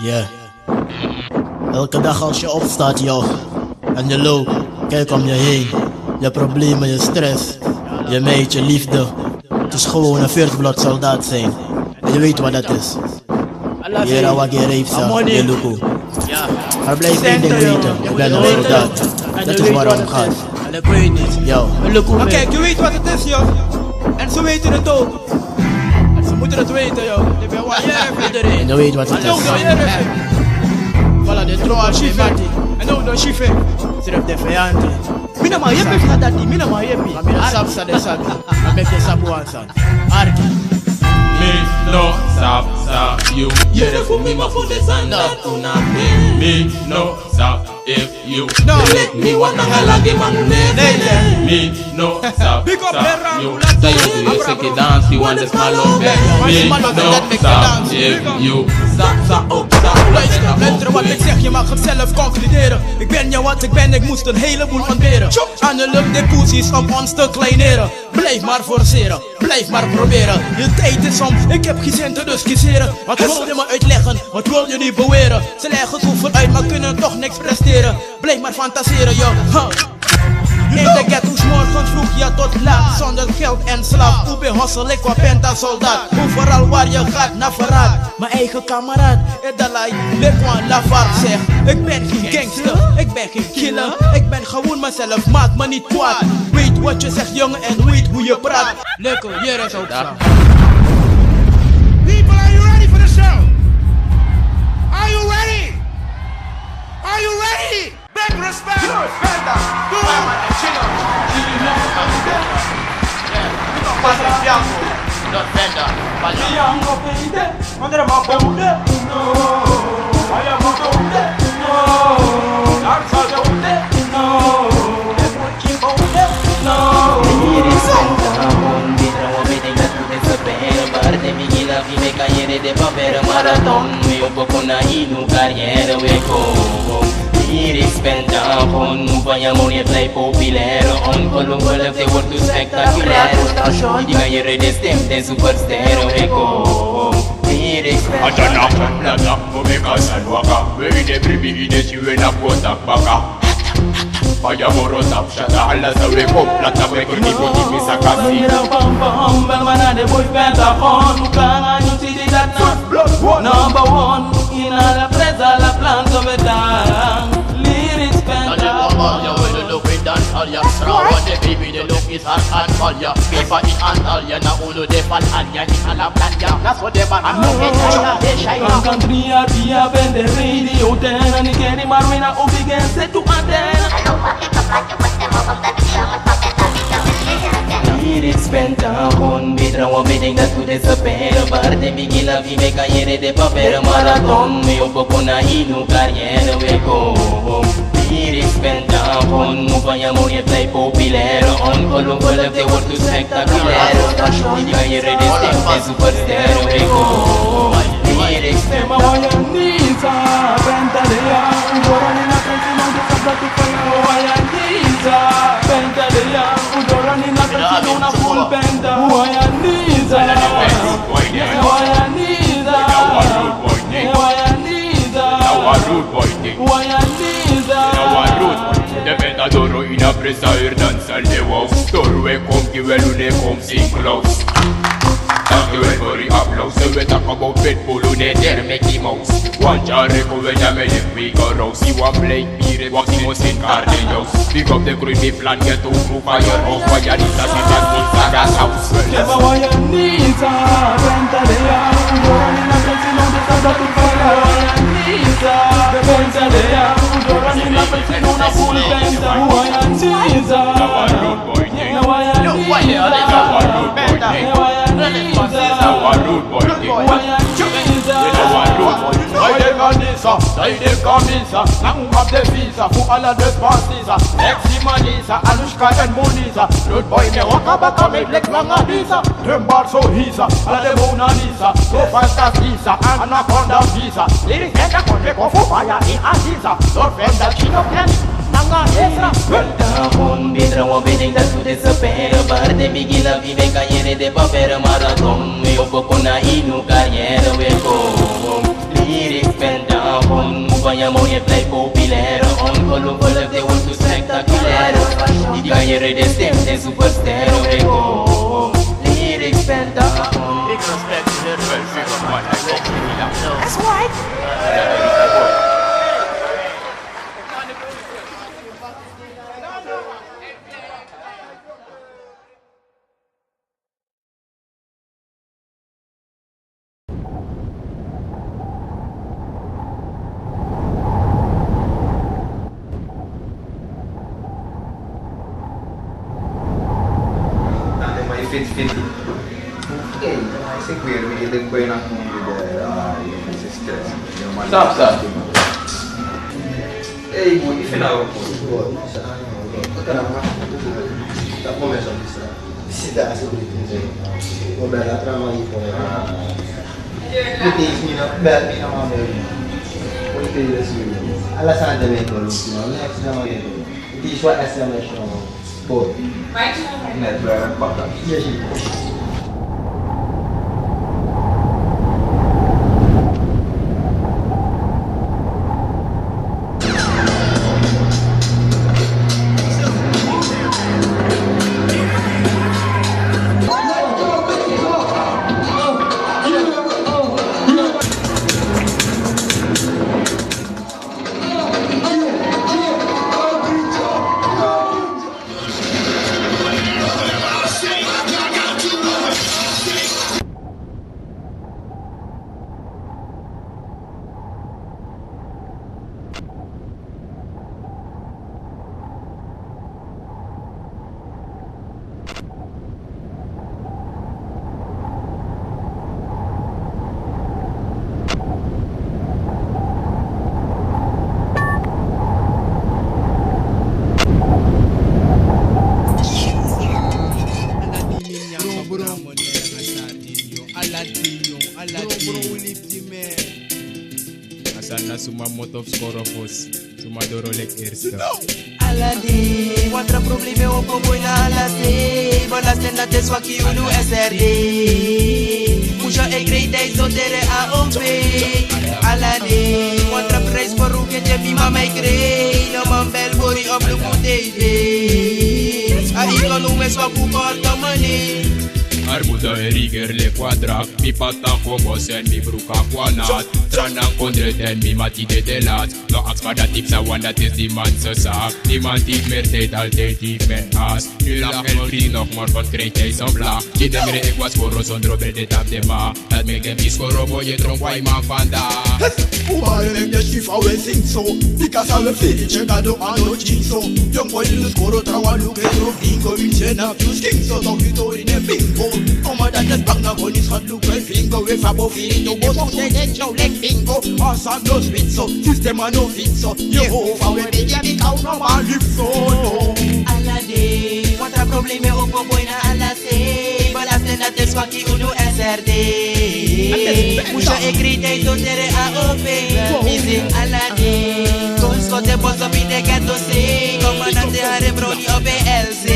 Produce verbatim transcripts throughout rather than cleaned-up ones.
Yeah. Elke dag als je opstaat, joh, en je loopt, kijk om je heen. Je problemen, je stress, je meid, je liefde. Het is gewoon een veertig blad soldaat zijn. En je weet wat dat is. Hier, Awagi Reefsa, je luku. Maar blijf één ding weten, ik ben een soldaat. Dat is waar het om gaat. Yo. Maar kijk, je weet wat het is, joh. En ze weten het ook. En ze moeten het weten, joh. En je weet wat het is. Voilà, de tro al chiffre. En ook de chiffre. Tref de vijand. Mina ma yepi fina dati, mina ma yepi. Ma mina sabi san den sabi. Ma meki den sabi wan sani. Arki. Mi no sabi san yu yere fu mi, ma fu den sani dati na mi. Mi no sabi if yu no leki mi wan nanga lagi man. Mi no sabi san yu. San yu du, yu seki dansi wan den small off. Mi no sabi if yu sabi san op san. Luister, luister wat ik zeg, je mag het zelf concluderen. Ik ben ja wat ik ben, ik moest een heleboel ontberen. Aan de lucht de koers is om ons te kleineren. Blijf maar forceren, blijf maar proberen. Je tijd is om, ik heb geen centen, dus kies heren. Wat wil je me uitleggen, wat wil je nu beweren? Ze leggen het goed vooruit, maar kunnen toch niks presteren. Blijf maar fantaseren, yo. Huh. In de ghetto, 's morgens vroeg, ja, tot laat. Zonder geld en slaap, hoe ben hustle ik, wat penta soldaat. Overal waar je gaat, na verraad. Mijn eigen kameraad, Edalai, lek wan lafaard zeg. Ik ben geen gangster, ik ben geen killer. Ik ben gewoon mezelf, maak me niet kwaad. Weet wat je zegt, jongen, en weet hoe je praat. Lekker, hier is ook zo. People, are you ready for the show? Are you ready? Are you ready? Big respect. Respect. Chill. Bianco. Not vendor. Bianco. Andre ma bonde, no. Aya ma bonde, no. Dansa bonde, no. Emuchi bonde, no. Iri senta hon bidra wa bidinga tu de sapere. Bar de mi gila vi me kayere de papere marathon. Mi opo kuna inu kariere weko. Iri senta hon mu faya moni e play populair. On kolungolo te wortu spectaculair. Di kayere de stem de superster weko. Adana, Lada, Omega, Sanwaka, we ine bribi ine si we na kota baka. Faya moro tap shata, ala sa we kom, plata we koni koni mi sakasi. Mira pam pam, bel mana de boy penta kon, kana you see the that number one, in ala presa la planta we dan. Lyrics penta. Dance hall, yeah. Rawa de baby, the look is hot and fire. Paper in Antalya, na ulu de fan anya, in ala playa. Na so de man, I'm looking at the shine. Kan kan tria dia ben de radio, tena ni keni marwina ubi gen se tu antena. Lyrics penta hon, bidra wa bidinga tu de sapere, bar de bigila vi me kayere de papere marathon, mi opo kuna inu kariere weko. Lyrics penta hon, mu faya moni e play populair. On kolungolo te wortu spectaculair. Di kayere de stem de superster weko. Lyrics penta. Waya nisa, penta de ya, udorani na penti no de sabra tu faya. Waya nisa, penta de ya, udorani na penti no na full penta. Waya nisa, waya nisa, waya nisa. Now a rude boy thing. Waya nisa. Now a rude boy. The better doro in a presa, her dan sal de wow. Store we kom ki wel une kom sing close. Dank u wel voor uw applaus. We talk about Pitbull, une der Mickey Mouse. One jar reko we dan me lef we go rouse. You a play pire, wax in most in Cardinals. Pick up the creepy plan, get to crew fire. Oh, fire, this a season, this a gas house. Kema waya nisa, penta de ya, udorani na penti no de sabra tu faya. Waya nisa, penta de ya, udorani na penti no na full penta. Waya nisa. Now a rude boy thing. Now a rude boy thing. Now a rude boy thing. Waya nisa. Now a rude boy thing. Waya nisa. Now a rude boy. Why they call this up? Why they call me? Now who have the visa for all of the passes? Sexy Manisa, Anushka and Monisa. Rude boy, me waka baka me like Mona Lisa. Dem bar so hisa, ala de Mona Lisa. Go fast as Lisa, Anaconda visa. Lyrics and the country go for fire in Aziza. Lord Fender, Chino Ken, Nanga Ezra. Penta hon, bidra wa bidinga tu de sapere. Bar de bigila vi me kayere de papere marathon. Mi opo kuna inu kariere weko. Lyrics penta Amo e play populair, ongelofelijk, de wordt spectaculair. Die kan je redden, stem en superster, we go. Lyrics penta. Big respect to the first one. That's right. Tante, ma yu fiti fiti. Ei, ma yu si kweri mi ede kwe na kun yu de, ah, yu fiti stress. Stop, stop. Ei, boy, yu fina o. Boy, sa, ah, no, no. Kota na ma. Sa, kome sa, sa. Sita, alsjeblieft, in zijn. Kom bij, laat er allemaal hier voor. Niet eens meer, bel me allemaal mee. Voor de hele serie. Alles aan de winkel, man. Next, dan weer. Het is wel S M S, man. Voor. Net bij een pak. Yes, yes. Asan na suma moto fu skoro fosi, suma doro leki erste. Ala dei, wan tra problema e opo boi na ala sei. Bala senda te swaki unu S R D. Musha e grei dei so tere a ompe. Ala dei, wan tra prijs voor rook en je mi mama e grei. No man bel bori op de voet. A iko no me swaku korte mani. Armoede en rigere leki wan drak. Mi pata kon bosi en mi bruka kon nat. Tranan kon dreti en mi mati dede lat. No aksi fa dati psa, want dat is die man se zaak. Die man die ik meer tijd, altijd die ik meer haast. Nu lacht hij nog, morgen krijgt hij zijn vlag. Die denkt ik was voor ons onder op de tap de ma. Dat maakt hem die skoro boy, je dronk wai man vandaag. Umare meng de shifa we sing so. Bika sa we firi che gado ano chinso. Young boy in the skoro trawa luke so. Bingo in chena, you skin so. Talk you to in a bingo. Oma dat is bang na go ni schat luke bingo. We fabo firi to go so. Then then show like bingo. Awesome no speed so. System a no fit so. Jehovah we be ya bika no ma live so. Ala dei, wan tra problema e opo boi na ala sei. Bala senda te swaki unu S R D. Musha e grei dei so tere a ompe. Mi sing ala dei. Kon skote boso mi de ghetto sei. Komandante Harry Brownie op L C.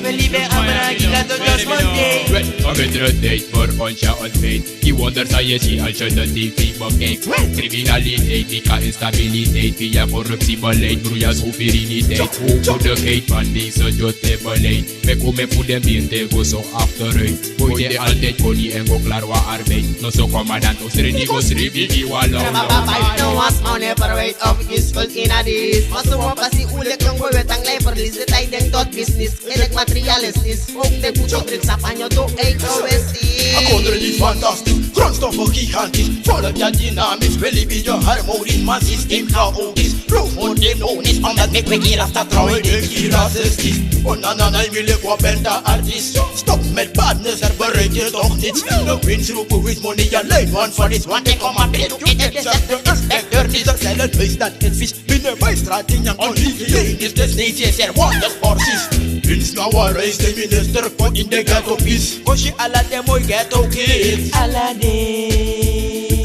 We libi amra gi gado just one day. Wait, a betere tijd voor ons, ja, ontbijt. Die wonders aan je zie als je de T V bekijkt. Criminaliteit, die kan instabiliteit. Via corruptiebeleid, broeia soevereiniteit. Onvoedigheid van deze jotte beleid. We komen voor de bier, te go zo achteruit. Boy, de altijd kon niet en go klaar wa arbeid. No zo commandant, ons reni go sribi, die wa lauw. Baba, no was on a parade of this cult in a dis. Mas we pasi, u lek jong boy, we tang lei verlies. De tijd denkt tot business. Elk materialistisch, ook de boete op de sapanyo to eet overseas. A kondre di fantastisch, grondstoffen gigantisch, volk ja dynamisch, we libi je harmonie, maar systeem chaotisch. Proef voor demonisch, omdat ik weet hier afstand trouwen, denk hier racistisch. Oh na na na, ik wil ik wat ben daar artiest. Stop met badness, er bereikt je toch niets. De winst roepen, winst money, alleen want verlies. Want ik kom maar binnen, doe ik het, zegt de inspecteur, die zichzelf meest dat het vies. Binnen bij straat in Jan Olivier is de C C S R watersporties. Winst na waar reis de minister kon in de ghetto peace. Koshi ala de moi ghetto kids. Ala dei,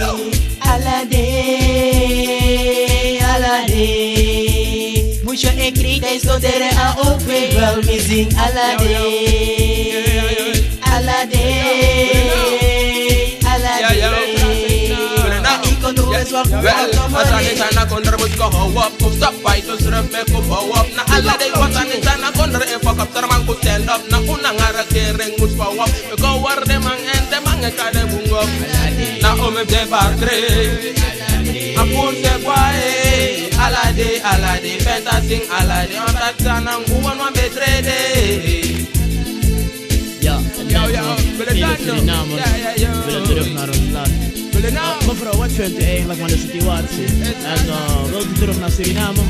ala dei, ala dei. Musha e grei dei so tere a ompe. Wel mi sing ala dei, ala dei, ala dei. A iko no we Wel, a sani san na kondre mus go hou op. Fu stop fight, dus ref mek un bouw op. Na ala dei wan sani san na kondre e fuck up. Terman go stand up, na un nanga regering mus bouw op. Mek un word den man en den man e kari den bungo. Na un mek den bakre. A pun se kwa e. Ala dei, ala dei, fenta sing ala dei. On taki san na un wan wan betre dei. Ja, en Yo, yo, Nederland, Suriname, ja, ja, ja. Willen terug naar ons land. Willen nou. Eh, mevrouw, wat vindt u eigenlijk van de situatie? En, eh, wilt u terug naar Suriname?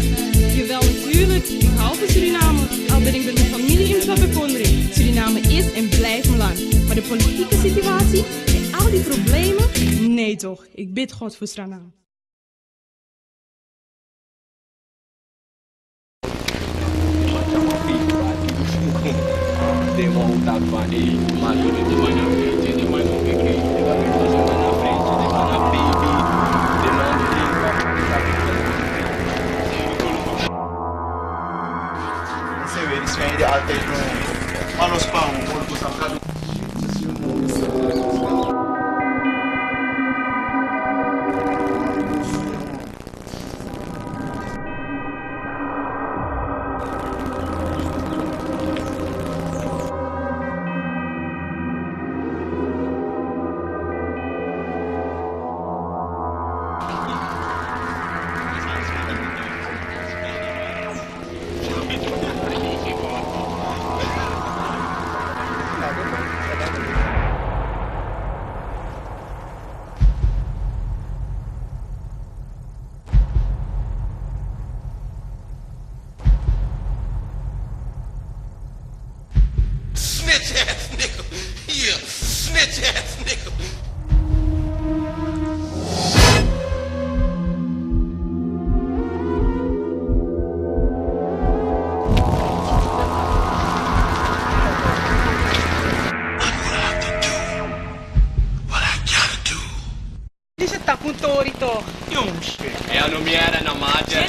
Jawel, natuurlijk. Ik hou van Suriname. Al ben ik met mijn familie in Slapekondre. Suriname is en blijft mijn land. Maar de politieke situatie en al die problemen? Nee toch. Ik bid God voor Suriname. Altijd no. Manos pão, morto sacado. Snitch ass nigga. Yeah, snitch ass nigga. What I gotta do? Disi e tapu un tori toch. Jongens. E a no mi era na maje.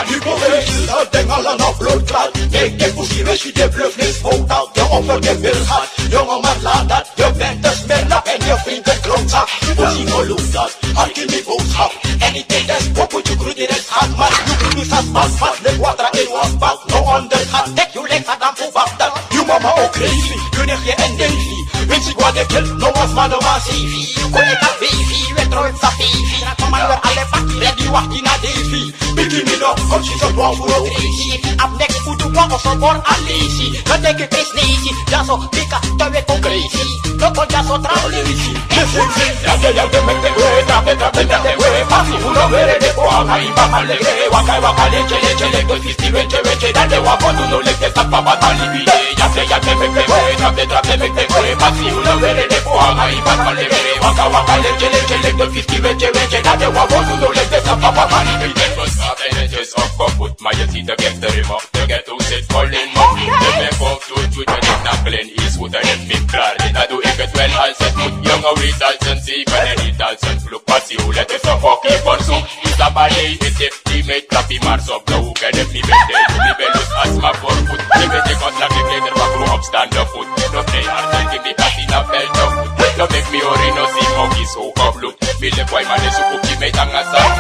People dey kill dat ding all on a bloodclaat. Make the pussy rich, the bluff, this hold out, the offer, the bill hot. Young man, laat dat. Je bent te smerig en je vriend een klootzak. Pussy go look dat, hard kill me both half. Anything that's pop with you, groet die rest hard man. You could do some bad fast, like water in one spot. No underhand, take you like Saddam for Baghdad. You mama oh crazy, you never hear and lazy. When she go the kill, no one's mother was safe. You go like a baby, we throw it sa baby. Na come and wear alle pakkie, ready, walk in a Davy. Biggie mi no, come she's a one for a crazy. Up next, put to walk of some more a lazy. Not take it this lazy, that's all, bigger, to it go crazy. No go just so travel lazy. Listen, listen, yake, yake, make the way, tap it, tap it, make the way. Pass it, who no wear it, go out, I back and let it. Waka, waka, let it, let it, let it, go fifty, let it, let it. That they walk on, no, let it, stop, papa, pali, be there. Yake, yake, make the way, tap it, tap it, make the way. Pass it, who no wear it, go out, I back and let it. Waka, waka, let it, let it, let it, go fifty, let it, let it. That they walk on, no, let it, stop, papa, pali, be there. First, stop, and it is up, go put my seat against the remote. You get to sit, calling, mommy. Let me go to, to, to, to, not clean. Is hoe dat het niet klaar is. Dat doe ik het wel als het moet. Jongen, weet als een zegen en niet als een vloek. Pas je hoe let is een fucking verzoek. Is dat bij die is het die met klappie maar zo blauw. Kan het niet meer tegen. Niet meer los als maar voor goed. Niet meer de kant laat ik eerder maar groen opstaande voet. Nog twee hart denk ik niet dat hij naar veld of goed. Dan ben ik Miorino, Simon, is hoog op bloed. Mile boy man is ook die met aan het zand.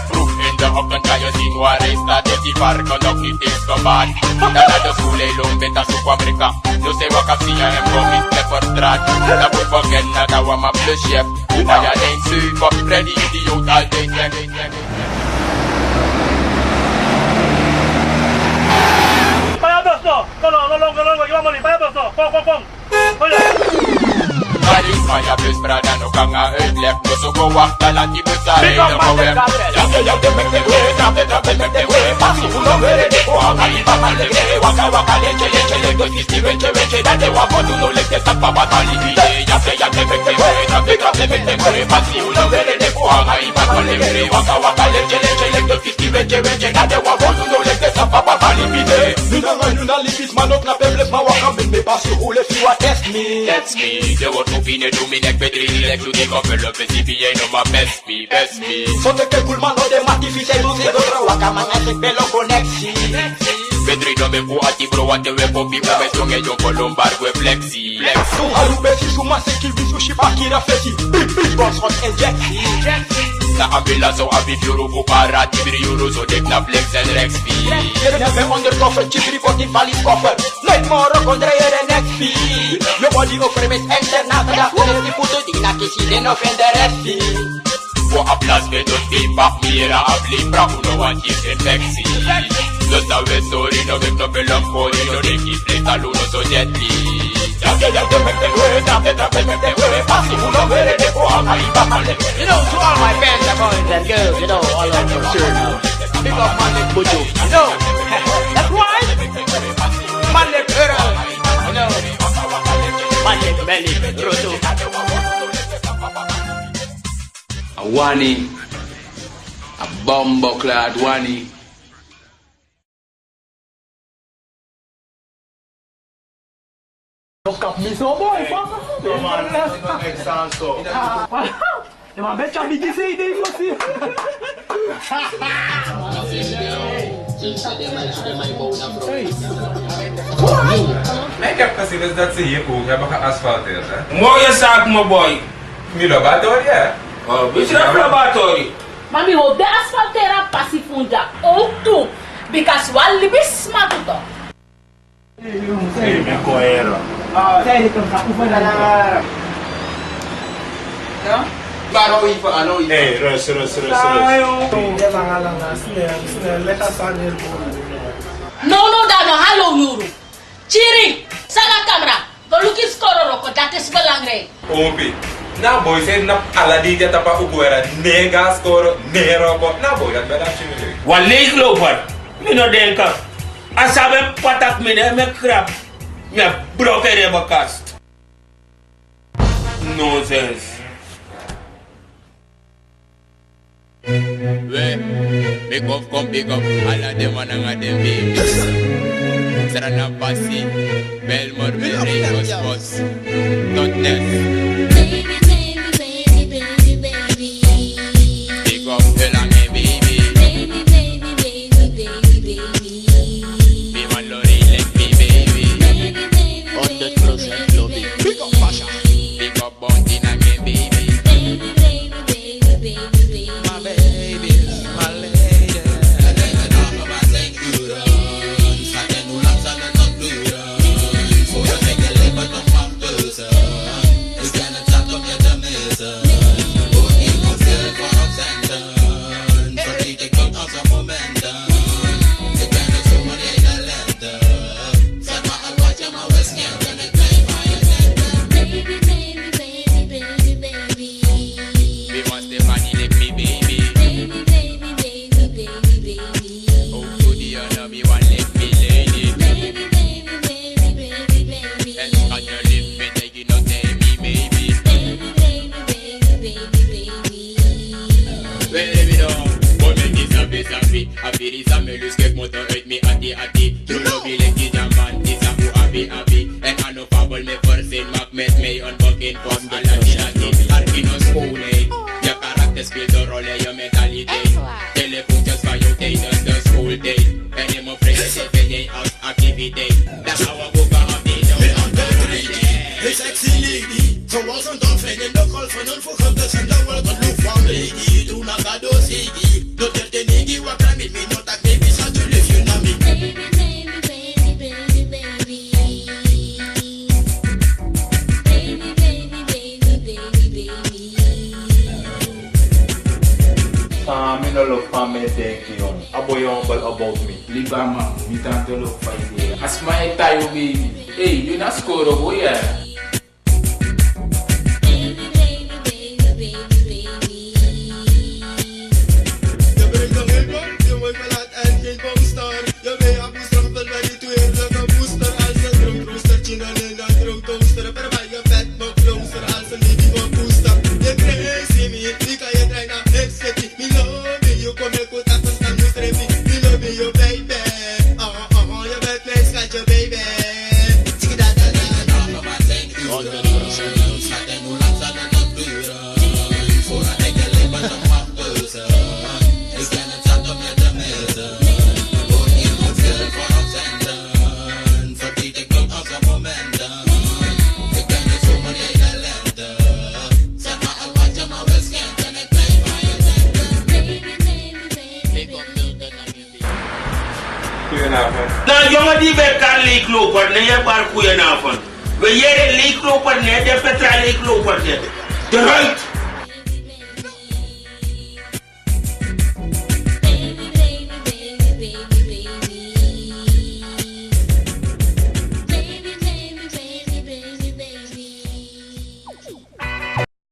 Vroeg in de ochtend kan je zien waar hij staat. Is die varken nog niet eens gebaard. Dan naar de school, hij loopt met dat zoek Amerika. Dus hij wacht als hij hem komt niet te vertraat. Dat moet beginnen, dat we maar plus chef. Hoe kan je alleen super? Freddy, idioot, altijd weg. Paya besto! No, no, no, no, no, no, no, no, no, paya besto! Kom, kom, kom! Mari, maya, plus brada, no Kanga uitleg, no so go wakta lati besa. Big up, man, de kabel. Yafe, yafe, meki den wei, trape, trape, meki den wei. Pasi fu no were de ko anga i papa leki. Waka, waka, leki, leki, leki, leki, leki, leki, leki, dati wan fotu no leki, sapa bata libi de. Yafe, yafe, meki den wei, trape, trape, meki den wei. Pasi fu no were de ko anga i papa leki. Waka, waka, leki, leki, leki, leki, leki, leki, dati wan fotu no leki, sapa bata libi de. Mi nanga yu na libisma, no knapu en blesma, waka mi, mi pasi fu lefi wan test mi. Test mi, de wortu fine du mi nek betri, leki du di kon felo fesi fi yu no man best. Mi best mi. So teke kulman no de mati fi se du se do tra waka man a se pelo koneksi. Bedri no me fu ati bro wate we popi fu me songe yo kolombar we flexi. Flex. Su alu besi su ma se ki bisu si pakira fesi. Big big guns hot injeksi. Na ambila so abi fiuru fu para tibri yuru so dek na flex en rex fi. Yere na be undercover tibri fourteen valis koffer. Net moro kondre yere nek fi. Yo body over met enter na kada. Kone di putu di na kisi den no fende refi. Fu a plas mi e don pipa, mi yere a flipra, unu wani gi infeksi. Losta we sori, no meki no belong kori, no denki flita lu no so deadly. Trape, trape, meki den wei, trape, trape, meki den wei, pasi unu were de ko anga i papa leki. You know, to all my fans and boys and girls, you know, all over the world now. Big up Malik Buju. You know, that's why Malik Earl, you know, Malik Belly, Roto. A wani, a bomboclaat wani. No kap mi so, boy, fuck. No, man, no, no, no, no, no. Ah, the man better big, you see, they go see. Hey. Meki a president dati se yu e go, yu abi a asfalteer, hè? Mooie zaak, my boy. Mi lobi a tori, hè? Oh, bisi na lobi a tori. Ma mi hopi den asfalteer a pasi fu un dya owktu, bika wan libisma tu tok. Hey, mi kon here. Hey, rust, rust, rust, rust. No, no, da no, halo yuru. Chiri, san na kamra. Go luku yu skoro wroko, dati is belangrijk. Opi, na a boi san e napu ala dei dya tapu a uku wera, ne go a skoro, ne wroko, na a boi dati ben de a chiri. Wan leegloper, mi no denki. A sabi en p'pa taki mi no e meki grap, mi e broko en ribbenkast. Nonsens. We, big up, come big up, ala den man nanga den baby. Srana Passy, Belmont, Belmont, Bos, Totnes. Baby, baby, baby, baby, baby. Big up, Elange, baby. Baby, baby, baby, baby, baby. Mi wan lori leki mi, baby. Baby, baby, hundred percent love it. Big up, Pasha. Big up. Born in a gay baby. Baby, baby, baby, baby, baby. My baby, my lady. Baby, baby, baby, baby, baby. Mi wan Stefani leki mi baby. Baby, baby, baby, baby, baby. Oh, to the honor, mi wan leki mi lady. Baby, baby, baby, baby, baby. Espanol leki mi, take it, no tell mi maybe. Baby, baby, baby, baby, baby. Baby, no, boy, mi kisi a piece of it. A firi sa mi luske moto uit mi ati ati. True love leki diamanti sa fu abi abi. En a no fabel mi versin, maak met mij een begin. Pas ala di dati. Arki no schoonheid. Je karakter speelt een rol in je mentaliteit. Telefoon just van jou tijdens de schooltijd. En in mijn vrije tijd ben jij als activiteit. Dat zou ik ook wel aan die doen. Hey sexy lady, zoals een dolfijn in de golf van een vergunde zijn de wolken. Look van lady, doe na gado ziggy. No tell the nigga what I mean, me no tak baby, so to leave you na me. Baby, baby, baby, baby, baby. Baby, baby, baby, baby, baby. San mi no lobi fa mi e denki, yongu. A boi humble about mi. Libama, mi tan te lobi fa yu de. A sma e tai yu, baby. Hey, yu na skoro go ya. Baby, baby, baby, Na yongo di ben kari leikloper ne yu e bari kuye na a fon. We yere leikloper ne de petra leikloper ne de. Eruit.